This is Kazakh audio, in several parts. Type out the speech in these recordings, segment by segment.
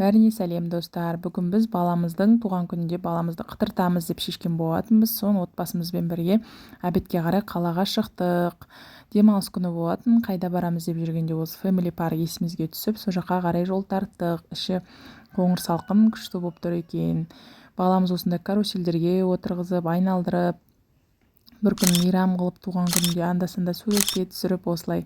Бәріне сәлем, достар! Бүгін біз баламыздың туған күнінде баламызды қыдыртамыз деп шешкен болатынбыз. Соны отбасымызбен бірге обедке қарай қалаға шықтық. Демалыс күні болатын. Қайда барамыз деп жүргенде, осы Family Park есімізге түсіп, сол жаққа қарай жол тарттық. Іші қоңыр салқын, күшті болып тұр екен. Баламыз осындай карусельдерге отырғызып, айналдырып, бір күн мейрам қылып, туған күнінде анда санда суретке түсіріп, осылай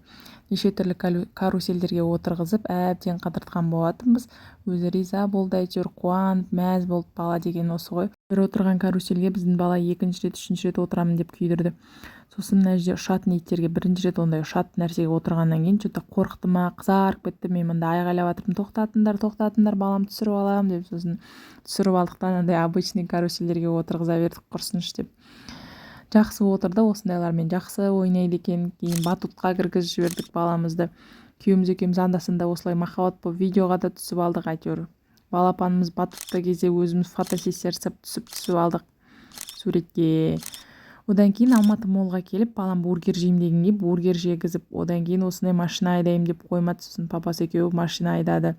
неше түрлі карусельдерге отырғызып, әбден қыдыртқан болатынбыз. Өзі риза болды, әйтеуір қуанып, мәз болды. Бала деген осы ғой. Бір отырған карусельге біздің бала екінші рет, үшінші рет отырамын деп күйдірді. Сосын мына жерде ұшатын иттерге, бірінші рет ондай ұшатын нәрсеге отырғаннан кейін че то қорықты ма, қызарып кетті. Мен мында айғайлап жатырмын: «Тоқтатыңдар, тоқтатыңдар, баламды түсіріп аламын», – деп. Сосын түсіріп алдық та, анандай обычный карусельдерге отырғыза бердік, құрсыншы деп. Жақсы отырды, осындайлармен жақсы ойнайды екен. Кейін батутқа кіргізіп жібердік баламызды. Күйеуіміз екеуміз анда санда осылай махаббат болып, видеоға да түсіп алдық. Әйтеуір балапанымыз батутта кезде өзіміз фотосессия жасап, түсіп түсіп алдық суретке. Одан кейін Алматы Моллға келіп, балам бургер жеймін дегенге бургер жегізіп, одан кейін осындай машина айдаймын деп қоймады. Сосын папасы екеуі машина айдады.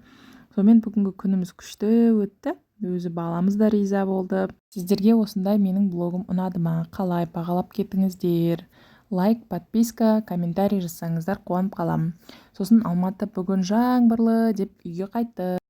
Сонымен, бүгінгі күніміз күшті өтті, өзі баламыз да риза болды. Сіздерге осындай менің блогым ұнады ма, қалай, бағалап кетіңіздер. Лайк, подписка, комментарий жазсаңыздар, қуанып қаламын. Сосын Алматы бүгін жаңбырлы деп үйге қайттық.